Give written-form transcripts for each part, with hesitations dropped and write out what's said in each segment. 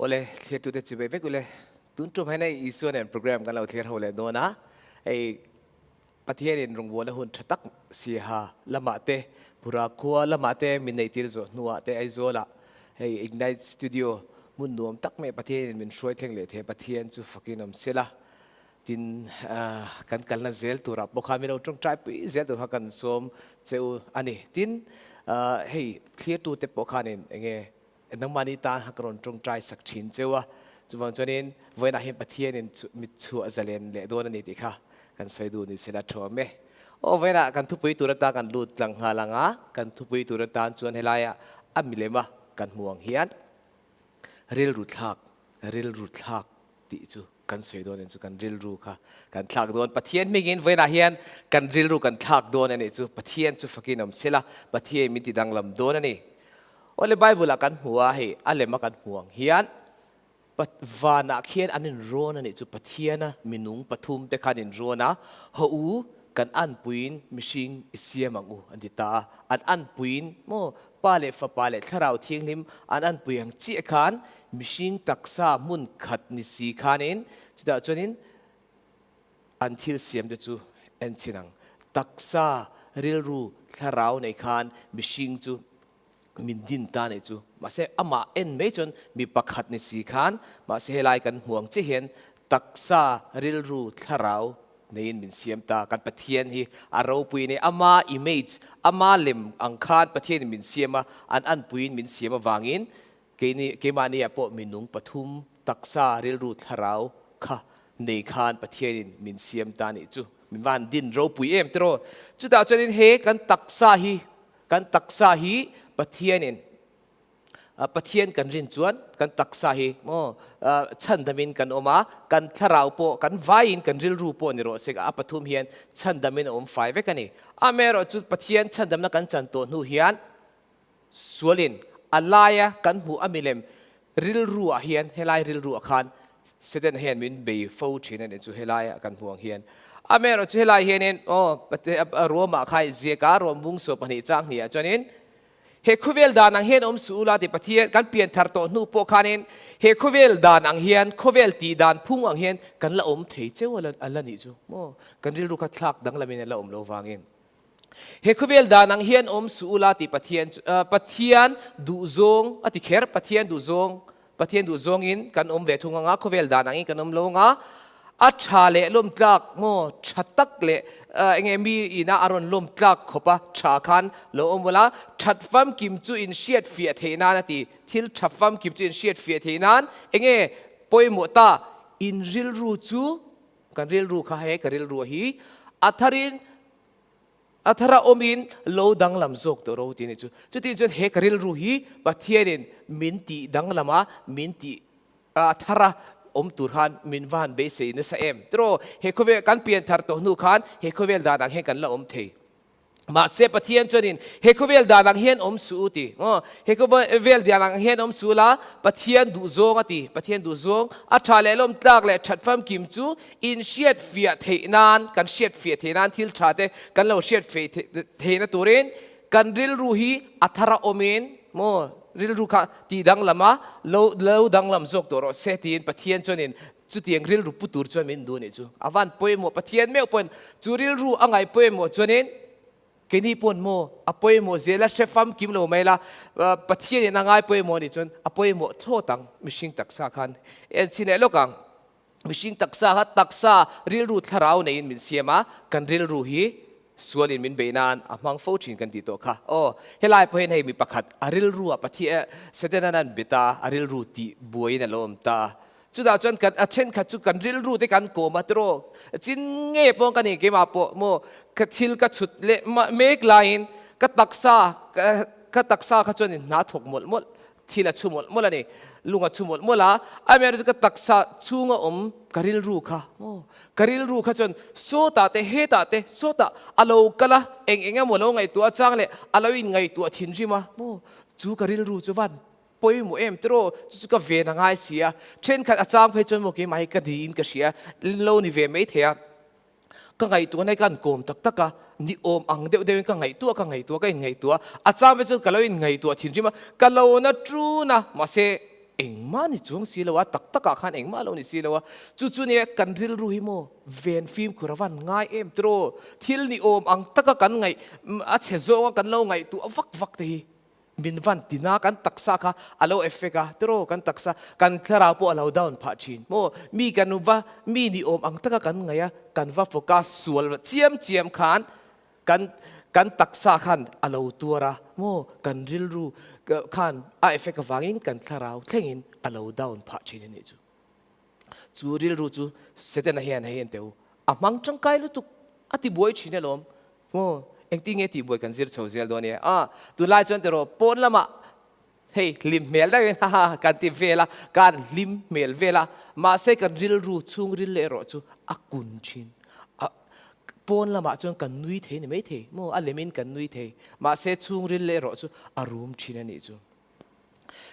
Awle, thlirtute chi ve vek ule. Tun tum hian hei Isua nen program kan lo thlir ho leh dawn a. Hei Pathianin rawngbawlna hun tha tak siaha lamah te, Pura khua lamah te min neih tir zawh hnuah te Aizawlah hei Ignite Studio hmun nuam tak mai Pathianin min hruai thleng leh thei a, Pathian chu fakin awm sela. Tin, kan kalna zel turah pawh khan min lo tawngtai pui zel tur kha kan sawm che u a ni. Tin, hei thlirtute pawh khanin enge nangmahni tan kha ka rawn tawngtai sak thin cheu a, chuvang chuanin vawiinah hian Pathianin mit chhuah zalen leh dawn a ni tih kha kan sawi duh ni sela thu awm e. Aw vawiinah kan thupui tur atan kan lut tlang nghal ang a, kan thupui tur atan chuan helaiah a milema kan hmu ang hian rilru thlak, rilru thlak tih chu kan sawi dawn en chu kan rilru kha kan thlak dawn. Pathian hmingin vawiinah hian kan rilru kan thlak dawn a nih chu. Pathian chu fakin awm sela, Pathian min ti danglam dawn a ni. Awle Bible ah kan hmu a, hei a lem a kan hmu ang hian vanah khian an inrawn a nih chu. Pathiana minung pathum te khan inrawn a, haw u kan anpuiin mihring i siam ang u an ti ta a. An anpuiin maw Pa leh Fapa leh Thlarau Thianghlim an anpui ang chiah khan mihring taksa hmun khat ni si khanin chutah chuanin an thil siam te chu en chhin ang. Taksa, rilru, thlarau nei khan mihring chu min din ta nei chu. Mahse amah en mai chuan mi pakhat ni si khan mahse helai kan hmu ang chiah hian taksa, rilru, thlarau neiin min siam ta. Kan Pathian hi a ropui nei, ama image, ama lem ang khan Pathianin min siam a, an anpuiin min siam avangin keini, keimahniah pawh minung pathum, taksa, rilru, thlarau kha nei khan Pathianin min siam ta nih chu. Min van din ropui em tiraw? Chutah chuanin he kan taksa hi, kan taksa hi Pathianin Pathian kan rin chuan kan taksa hi maw chhandamin kan awm a, kan thlarau pawh kan vaiin kan rilru pawh ni rawh se a pathum hian chhandamin a awm fai vek a ni. Amaherawhchu Pathian chhandamna kan chan tawh hnu hian sualin a laia kan hmuh a milem rilruah hian helai rilruah khan Satan hian min bei fo thin a ni chu helaia kan hmuh ang hian. Amaherawhchu helai hianin aw Roma kha ziaka Rom bung suah pahnih chang hnih ah chuanin He khawvel dan ang hian awm suh ula ti Pathian kan pian thar tawh hnu pawh khanin he khawvel dan ang hian khawvel tih dan phung ang hian kan la awm thei cheu a la nih chu maw kan rilru kha thlak danglamin a la awm lo vangin he khawvel dan ang hian awm suh ula ti Pathian chu Pathian duhzawng a ti kher Pathian duhzawng Pathian duh zawngin kan awm ve thung anga, khawvel dan angin kan awm lo anga, a tha leh lawm tlak maw tha tak leh enge mi ina a rawn lawm tlak khawp a tha khan lo awm ula, that famkim chu in hriat fiah theih nan a ti, thil tha famkim chu in hriat fiah theih nan enge pawimawh ta, in rilru chu kan rilru kha he ka rilru hi a tharin A thara awmin lo danglam zawk tawh ro tih a nih chu. Chutiang chuan he ka rilru hi Pathianin min tih danglam a, min tih a thara awm tur khan min va han beisei nasa em? Tiraw, he khawvel kan pian thar tawh hnu khan he khawvel dan ang hian kan la awm thei. Mahse Pathian chuanin he khawvel dan ang hian awm suh u ti. Aw, he khawvel dan ang hian awm suh la, Pathian duhzawng a ti. Pathian duhzawng a tha leh lawm tlak leh that famkim chu In hriat fiah theih nan, kan hriat fiah theih nan thil tha te kan lo hriat fiah theihna turin kan rilru hi a thar a awmin maw rilru kha tih danglam a lo lo danglam zawk tawh rawh se tiin Pathian chuanin chutiang rilru pu tur chuan min duh a nih chu. A van pawimawh Pathian meuh pawhin chu rilru a ngaih pawimawh chuanin Keini pawn maw a pawimawh zel a hre famkim lo mai la, Pathian in a ngai pawimawh a nih chuan a pawimawh thlawt ang mihring taksa khan en chhin leh lawk ang. Mihring taksa kha taksa rilru thlarau neiin min siam a, kan rilru hi sualin min beih nan a hmang fo thin kan tih tawh kha. Aw, helai pawh hian hei mi pakhat a rilru ah Pathian Setana an bet a, a rilru tih buaiin a lo awm ta. Chutah chuan kan a thenkhat chu kan rilru te kan kawm a tiraw, chin nge pawh ka ni keimah pawh maw ka thil ka chhut leh mek laiin ka taksa ka taksa kha chuan in hna thawk mawlh mawlh thil a chhu mawlh mawlh a ni, lung a chhu mawlh mawlh a, amaherawhchu chu ka taksa chhunga awm ka rilru kha maw ka rilru kha chuan sawtah te hetah te sawtah a lo kal a eng eng emaw lo ngaihtuah chang leh a lo inngaihtuah thinrim a maw chu ka rilru chu van Pawimawh em tiraw? Chu chu ka ven a ngai si a. Thenkhat a chang phei chuan maw keimah hi ka niin ka hria, lo ni ve mai thei a. Ka ngaihtuahna hi ka han kawm tak tak a, ni awm ang deuh deuhin ka ngaihtuah ka ngaihtuah ka inngaihtuah a. A chang phei chuan ka lo inngaihtuah thinrim a, ka lo na ṭun a, mahse Engmah ni chuang si lo a, tak takah khan engmah lo ni si lo a. Chu chu nia kan rilru hi maw ven fimkhur a van ngai em tiraw? Thil ni awm ang taka kan ngaih a chhe zawnga kan lo ngaihtuah vak vak te hi min van tina kan taksa kha a lo effect a tiraw? Kan taksa kan thlarau pawh a lo down phah thin maw? Mi kan va mi ni awm ang taka kan ngaih a, kan va focus sual chiam chiam khan Kan kan taksa khan a lo tuar a maw, kan rilru khan a effect avangin kan thlarau thlengin a lo down phah thin a nih chu. Chu rilru chu Setana hian hei en teh u, a hmang tangkai lutuk, a ti buai thin alawm maw, engtin nge tihbuai kan zir chho zel dawn e. A, tunlai chuan tiraw pawn lamah hei hlim hmel deuhin ha ha kan ti vel a, kan hlim hmel vel a, mahse kan rilru chhungril leh erawh chu a kun thin. A pawn lamah chuan kan nui thei ni maithei maw, a lemin kan nui thei, mahse chhungril leh erawh chu a rum thin a nih chu.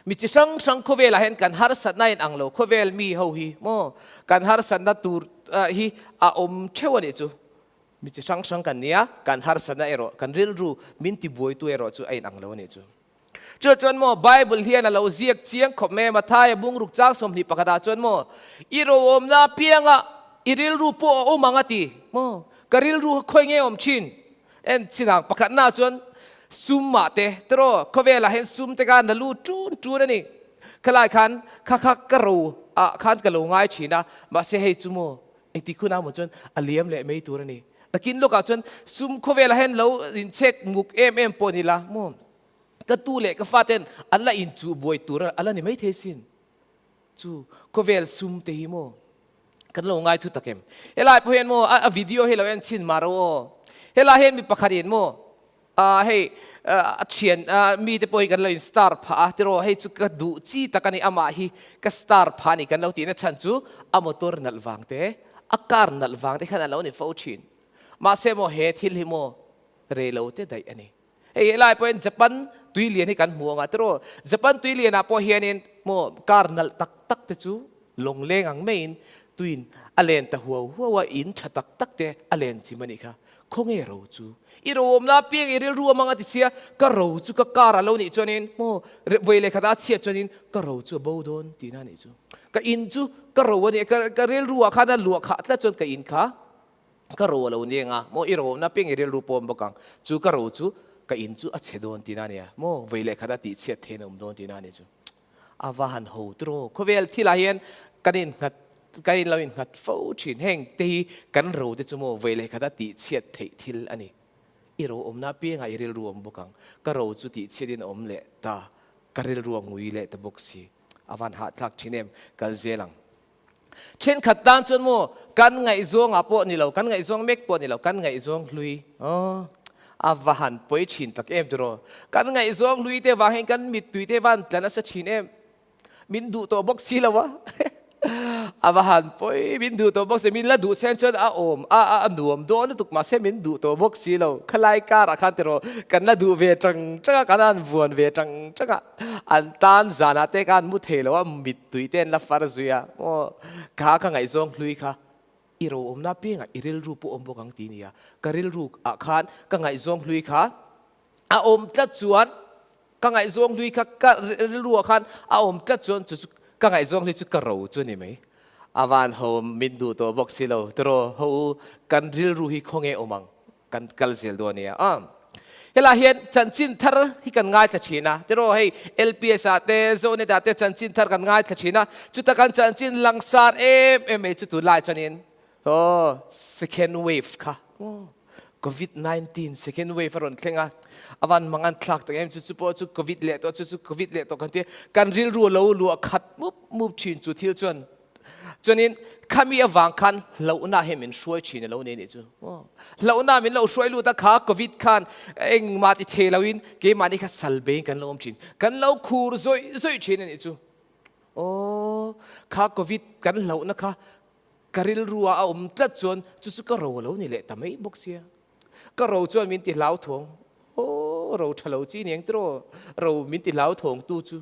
Mi chi hrang hrang khawvelah hian kan harsatna in ang lo, khawvel mi ho hi maw kan harsatna tur hi a awm theuh a nih chu. Mi chi hrang hrang kan nia, kan harsatna erawh kan rilru min tibuaitu erawh chu a inang lo a nih chu. Chu chuan maw Bible hian a lo ziak chiang khawp mai a, Mathaia bungruk chang 21 ah chuan maw i roawmna apianga i rilru pawh a awm ang a ti maw, ka rilru kha khawi nge awm thin? En chinang pakhatna chuan sum mah te tiraw khawvelah hian sum te khan a lut tun tun a ni, khalai khan kha kha ka ro ah khan ka lo ngai thin a, mahse hei chu maw engtik hunah maw chuan a liam leh mai tur a ni, takin lawkah chuan sum khawvelah hian lo inchhek nguk em em pawh ni la maw. Ka tu leh ka faten an la inchuh buai tur a la ni maithei sin. Chu khawvel sum te hi maw kan lo ngai thu tak em? Helai pawh hian maw a video hi lo en chhin mah ro aw. Helai hian mi pakhat in maw hei a thian mi te pawh hi kan lo in star phah a tiraw hei chu ka duh chi tak a ni amah hi ka star phah a ni kan lo tihna chhan chu a motor nalh vang te a car nalh vang te khan a lo ni fo thin. Mahse maw he thil hi maw rei lo te daih a ni. Hei helai pawhin Japan tui lian hi kan hmu ang a tiraw? Japan tui lianah pawh hianin maw car nalh tak tak te chu lawng leng ang maiin tuin a len ta huau huau a, in tha tak tak te a len chim a nih kha. Khawnge ro chu? I ro awmna apiang i rilru a mang a ti sia, ka ro chu ka car a lo nih chuanin maw vawi leh khatah a chhiat chuanin ka ro chu a bo dawn tihna a nih chu. Ka in chu ka ro a nih, ka rilru ah khan a luah khah tlat chuan ka in kha Ka ro a lo ni eng a, maw i ro na piang i rilru pawm bawk ang, chu ka ro chu ka in chu a chhe dawn tihna a nia, maw vei leh khat a tih chhiat thein a awm dawn tihna a ni chu. A va han ho tiraw, khawvel thilah hian kan innghat kan in lo innghat fo thin, heng te hi kan ro te chu maw vei leh khat a tih chhiat theih thil a ni. I ro awmna piangah i rilru awm bawk ang, ka ro chu tih chhiatin a awm leh ta, ka rilru a ngui leh ta bawk si, a van hahthlak thin em, kal zel ang. Thenkhat tan chuan maw kan ngaihzawng ah pawh ni lo, kan ngaihzawng mek pawh ni lo, kan ngaihzawng hlui aw a va han pawi thin tak em tiraw. Kan ngaihzawng hlui te vang hian kan mittui te van tla nasa thin em. Min duh tawh bawk si lo a. A va han pawi min duh tawh bawk si, min la duh sen chuan a awm a a nuam dawn lutuk mahse min duh tawh bawk si lo. Khalai karah khan tiraw kan la duh ve tang tang a, kan han vuan ve tang tang a. An tan zanah te khan mu thei lo a, mittui te an la far zui a, maw kha ka ngaihzawng hlui kha i ro awmna apiangah i rilru pawh awm bawk ang ti nia, ka rilru ah khan ka ngaihzawng hlui kha a awm tlat chuan ka ngaihzawng hlui kha ka rilru ah khan a awm tlat chuan chu chu ka ngaihzawng hlui chu ka ro chu a ni mai. A van ho min duh tawh bawk si lo tiraw ho u, kan rilru hi khawnge awm ang? Kan kal zel dawn ania a. Helai hian chanchin thar hi kan ngaithla thin a, tiraw hei LPS ah te Zonet ah te chanchin thar kan ngaithla thin a, chuta kan chanchin langsar em em mai chu tunlai chuanin aw second wave kha covid 19 second wave a rawn thleng a, a van mang an thlak tak em chu chu pawh chu covid leh tawh chu chu covid leh tawh kan tia kan rilru a lo luah khat mup mup thin chu thil chuan Chuanin khami avang khan hlauhna hi min hruai thin a lo ni anih chu. Hlauhna min lo hruai lut a kha Covid khan engmah ti thei loin keimahni kha sal beiin kan lo awm thin. Kan lo khur zawih zawih thin anih chu. Aw, kha Covid kan hlauhna kha ka rilru ah a awm tlat chuan chu chu ka ro a lo ni leh ta mai bawk sia. Ka ro chuan min ti hlauthawng. Aw, ro tha lo chi niang tiraw? Ro min ti hlauthawng tu chu.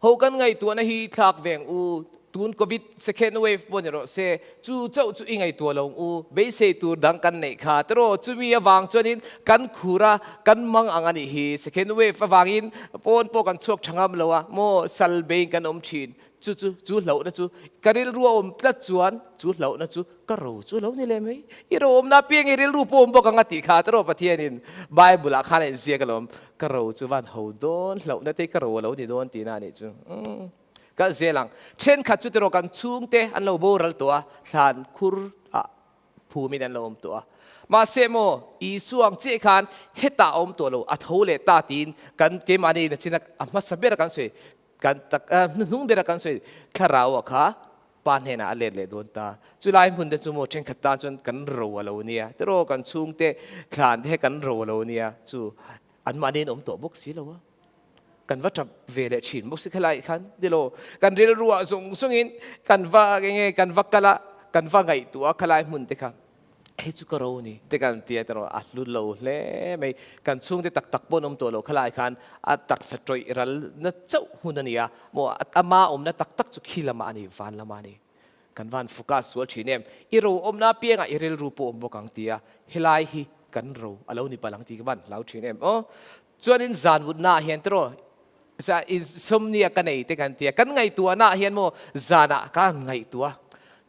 Ho kan ngaihtuahna hi thlak veng u. Tun Covid second wave pawh ni rawh se, chu chauh chu i ngaihtuah lo ang u, beisei tur dang kan neih kha tiraw, chumi avang chuanin kan khur a, kan mang ang a nih hi, second wave avangin pawn pawh kan chhuak tha ngam lo a, maw sal beiin kan awm thin, chu chu chu hlauhna chu ka rilru a awm tlat chuan chu hlauhna chu ka ro chu lo ni leh mai, i ro awmna apiang i rilru pawh awm bawk ang a tih kha tiraw Pathianin Bible ah khan a inziak alawm, ka ro chu van ho dawn hlauhna te ka ro a lo ni dawn tihna a nih chu. Kal zel ang. Thenkhat chu tiraw kan chhungte an lo boral tawh a, thlan khur ah phumin an lo awm tawh a. Mahse maw, Isua ang chiah khan hetah a awm tawh lo, a tho leh ta tiin kan keimahni nachina a hmasa bera kan sawi, kan tak hnuhnung bera kan sawi thlarau ah kha Pa hnenah a let leh dawn ta. Chulai hmun te chu maw thenkhat tan chuan kan ro a lo nia, tiraw kan chhungte thlan te hi kan ro a lo nia, chu anmahni an awm tawh bawk si lo a. Kan va tap ve leh thin bawk si khelai khan tilo kan rilruah zawng zawngin kan va enge kan va kal a kan va ngaihtuah a khalai hmun te kha hei chu ka ro ni te kan tia te rawh a hlu lo hle mai kan chhungte tak tak pawh an awm tawh lo khalai khan a taksa tawih ral na chauh hmun a ni a maw ama awmna tak tak chu khi lamah a ni van lamah a ni kan van focus sual thin em i ro awmna apiangah i rilru pawh awm bawk ang tia helai hi kan ro a lo ni palh ang tih ka van hlau thin em aw. Chuanin zan mutnaah hian tiraw za insomnia ka nei te kan tia kan ngaihtuahnaah hian maw zanah ka han ngaihtuah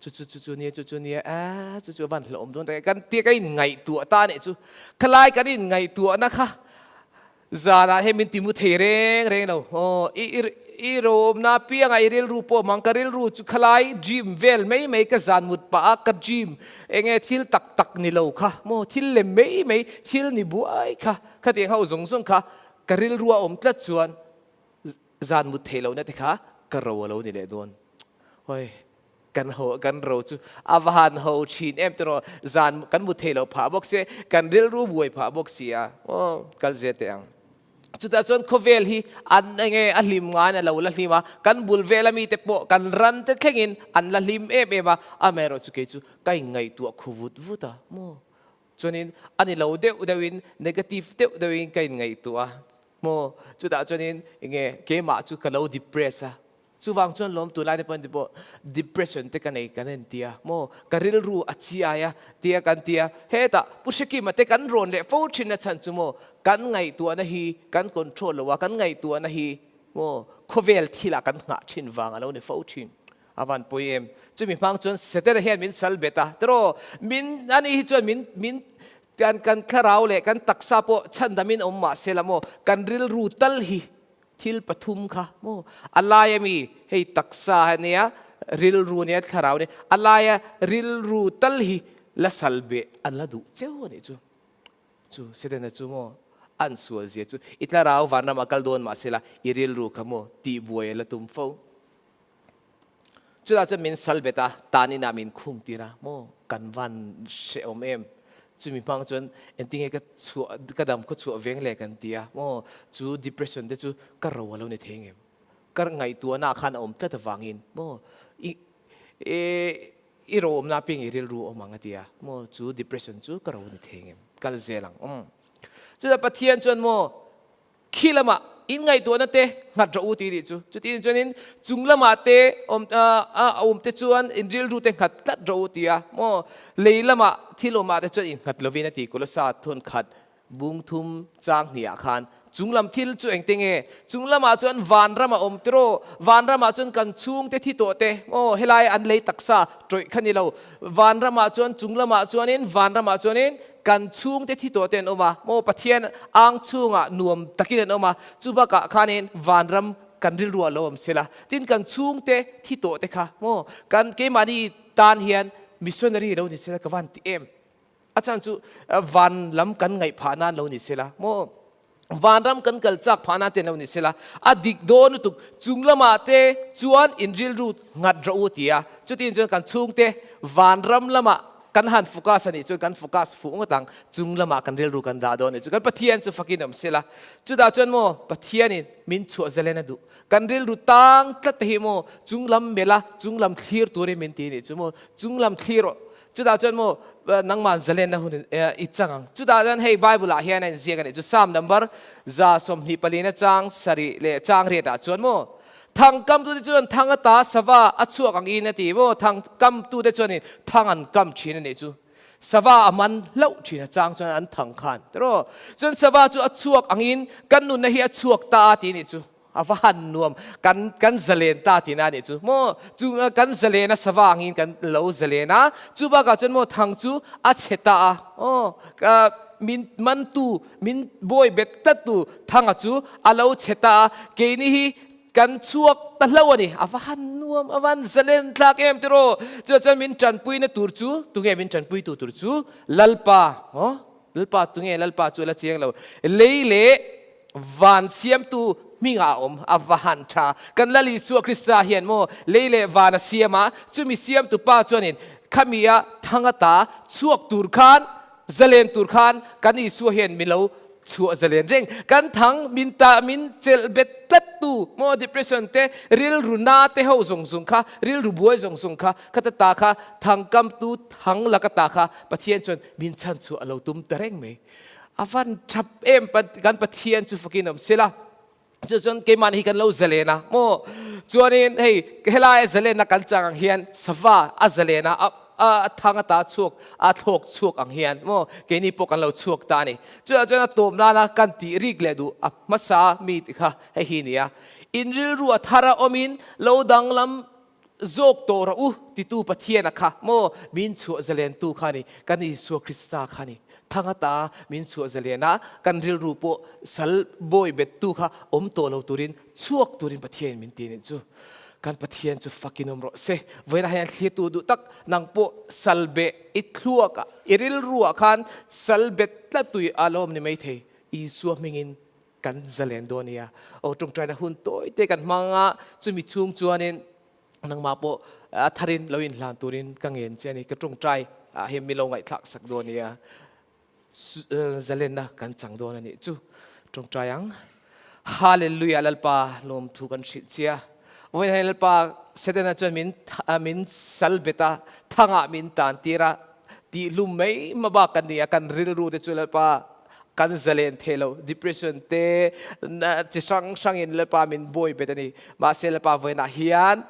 chu chu chu chu nia chu chu nia a chu chu a van hlawhawm dawn tak e kan tia ka inngaihtuah ta anih chu khalai kan inngaihtuahna kha zanah hian min ti mu thei reng reng lo aw i i rawmna piangah i rilru pawh mang ka rilru chu khalai dream vel mai mai ka zan mut pah a ka dream enge thil tak tak ni lo kha maw thil lem mai mai thil ni buai kha Khatiang ho zawng zawng kha ka rilru a awm tlat chuan zan mut theih lohna te kha ka ro a lo ni leh dawn. Hawi, kan ho kan ro chu a va han ho thin em tiraw, zan kan mut theih loh phah bawk se, kan rilru buai phah bawk si a, aw kal zel teh ang. Chutah chuan khawvel hi an enge a hlim ngaiin a lo la hlim a, kan bul vela mite pawh kan ran te thlengin an la hlim em em a, amaherawhchu kei chu ka inngaihtuah khu vut vut a maw. Chuanin a ni lo deuh deuhin negative deuh deuhin ka inngaihtuah a maw? Chutah chuanin enge keimah chu ka lo depress a, chuvang chuan lawm tunlai te pawh pawh depression te ka nei kan en tia maw? Ka rilru a chiai a tia kan tia hetah Pu Hrekima te kan rawn leh fo thin a chhan chu maw kan ngaihtuahna hi kan control lo a, kan ngaihtuahna hi maw khawvel thilah kan nghah thin vang a lo ni fo thin. A van pui em. Chumi hmang chuan Setana hian min sal bet a. Tiraw, min, ani hi chuan min, min, kan, kan thlarau leh kan taksa pawh chhandamin awm mah se la maw, kan rilru tal hi thil pathum kha maw, a laia mi hei taksa a nia, rilru nia, thlarau nia, a laia rilru tal hi la sal beh an la duh cheu a nih chu. Chu Setana chu maw an sual zia chu i thlarau vanram a kal dawn mah se la i rilru kha maw tihbuai a la tum fo. Chutah chuan min sal bet a, tan inah min khung tir a, maw kan van hrehawm em? Chumi hmang chuan engtinge ka chhuah, ka dam khaw chhuah veng le kan ti a, maw chu depression te chu ka ro a lo ni thei ngem? Ka ngaihtuahna ah khan a awm tlat avangin maw i i ro awmna apiang i rilru awm ang a ti a, maw chu depression chu ka ro a ni thei ngem? Kal zel ang umm. Chutah Pathian chuan maw Khi lamah in ngaihtuahna te nghat rawh u tih nih chu. Chuti chuanin chung lamah te awm a awm te chuan in rilru te nghat tlat rawh u ti a maw? Lei lamah thil awmah te chuan in nghat lovin a ti Kolosa thawnkhat bung thum chang hniah khan chung lam thil chu engte nge? Chung lamah chuan vanram a awm tiraw? Vanramah chuan kan chhungte thi tawh te maw? Helai an lei taksa tawih kha ni lo. Vanramah chuan chung lamah chuanin vanramah chuanin Kan chhungte thi tawh te an awm a, maw Pathian ang chhungah nuam takin an awm a, chu bakah khanin vanram kan rilru ah lo awm sela, tin kan chhungte thi tawh te kha maw kan keimahni tan hian missionary lo ni sela ka van ti em? A chhan chu van lam kan ngaih phah nan lo ni sela maw vanram kan kal chak phah nan te lo ni sela a dik dawn lutuk chung lamah te chuan in rilru nghat rawh u ti a, chutin chuan kan chhungte vanram lamah kan han focus a nih chuan kan focus fuh ngawt ang, chung lamah kan rilru kan dah dawn a nih chu kan Pathian chu fakin awm sela, chutah chuan maw Pathianin min chhuah zalen a duh, kan rilru tang tlat te hi maw chung lam melh a chung lam thlir turin min ti a nih chu maw chung lam thlir rawh chutah chuan maw nangmah zalenna hun i chang ang, chutah chuan hei Bible ah hian a inziak a nih chu Psalm number 124 na chang sarih leh chang riatah chuan maw. Thang kamtute chuan thang ata sava a chhuak ang in a ti maw? Thang kamtute chuanin thang an kam thin a nih chu. Sava a man hlauh thin a chang chuan an thang khan tiraw? Chuan sava chu a chhuak angin kan nunna hi a chhuak ta a ti nih chu. A va han nuam kan kan zalen ta tihna a nih chu maw? Chu kan zalen a sava angin kan lo zalen a, chu bakah chuan maw thang chu a chhe ta a, aw min mantu min bawi bet tlattu thanga chu a lo chhe ta a, keini hi kan chhuak ta hlo a ni. A va han nuam, a va han zalen thlak em tiraw? Chuvah chuan min tanpuina tur chu tunge min tanpuitu tur chu Lalpa, aw Lalpa tunge Lalpa chu a la chiang lo. Lei leh van siamtu hmingah a awm, a va han tha. Kan Lal Isua Krista hian maw lei leh van a siam a, chumi siamtu pa chuanin khamia thang ata chhuak tur khan Zalen tur khan kan Isua hian min lo chhuah zalen reng. Kan thang min ta min chelh bet tlat tu maw depression te rilru na te ho zawng zawng kha rilru buai zawng zawng kha khata ta kha thang kam tu thang laka ta kha Pathian chuan min chhan chhuah a lo tum ta reng mai. A van thap em kan Pathian chu fakin awm sela. Chu chuan keimahni hi kan lo zalen a maw? Chuanin hei helai a zalenna kan chang ang hian sava a zalen a, a thang ata chhuak a thlawk chhuak ang hian maw keini pawh kan lo chhuak ta a ni. Chutah chuan a tawp nana kan tih rik leh duh a hmasa mi tih kha hei hi nia. In rilru a thar a awmin lo danglam zawk tawh rawh u titu Pathiana kha maw min chhuah zalentu kha a ni, kan Isua Krista kha a ni. Thang ata min chhuah zalen a, kan rilru pawh sal bawi bettu kha awm tawh lo turin chhuak turin Pathianin min ti nih chu. Kan Pathian chu fakin awm rawh se. Vawiinah hian thlirtu duh tak nang pawh sal beh i thluakah, i rilruah khan sal bet tlat tui a lo awm ni maithei. Isua hmingin kan zalen dawn nia. Aw tawngtaina hun tawi te kan hmang a, chumi chhung chuanin nangmah pawh a tharin lo inhlan turin ka ngen che a ni. Ka tawngtai ah hian min lo ngaihthlak sak dawn nia. Zalenna kan chang dawn a nih chu. Tawngtai ang. Hallelujah Lalpa lawmthu kan hrilh chia. Vawiin hian Lalpa Setana chuan min min sal bet a, thangah min tan tir a, tihlum mai ma bak kan ni a, kan rilru te chu Lalpa kan zalen thei lo, depression te chi hrang hrangin Lalpa min buai bet a ni. Mahse Lalpa vawiinah hian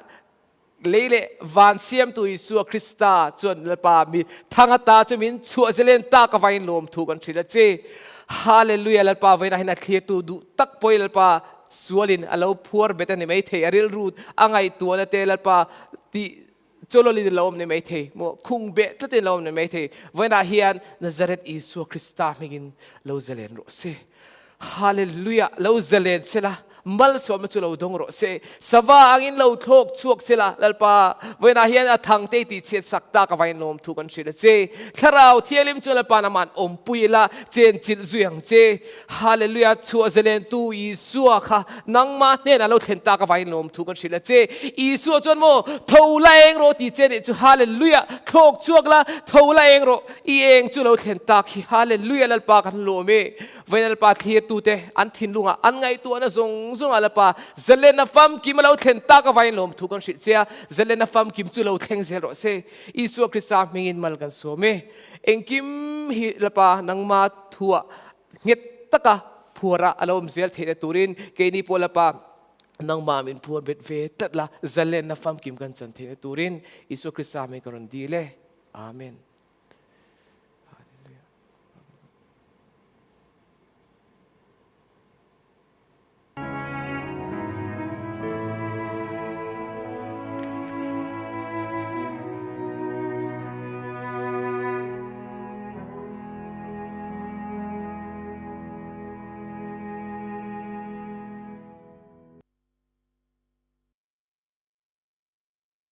lei leh van siamtu Isua Krista chuan Lalpa mi thang ata chu min chhuah zalen tak avangin lawmthu kan hrilh a che. Hallelujah Lalpa vawiinah hian a thlirtu duh tak pawhin Lalpa sualin a lo phuar bet a ni maithei, a rilru a ngaihtuahna te Lalpa tih chawlawlin a lo awm ni maithei, maw khung beh tlatin a lo awm ni maithei. Vawiinah hian Nazareth Isua Krista hmingin lo zalen rawh se. Hallelujah! Lo zalen sela, malsawmna chu lo dawng rawh se. Sava angin lo thlawk chhuak sela, Lalpa, vawiinah hian a thangte i tihchhiat sak tak avain lawmthu kan hrilh a che. Thlarau Thianghlim chu Lalpa nama'n awmpui ila, chenchilh zui ang che. Hallelujah! Chhuah zalentu Isua kha nangmah hnenah lo thlen tak avangin lawmthu kan hrilh a che. Isua chuan maw, Tho la eng rawh ti che nih chu Hallelujah! Thlawk chhuak la, tho la eng rawh, i eng chu lo thlen tak hi Hallelujah! Lalpa kan lawm e. Vawiin Lalpa thlirtute an thinlungah an ngaihtuahna zawng zawngah Lalpa zalenna famkim a lo thlen tak avangin lawmthu kan hrilh che a, zalenna famkim chu lo thleng zel rawh se. Isua Krista hmingin mal kan sawm e. Engkim hi Lalpa nangma thuah nghet taka phuara a lo awm zel theihna turin keini pawh Lalpa nangmah min phuar bet ve tlat la, zalenna famkim kan chan theihna turin Isua Krista hming ka rawn dil e. Amen.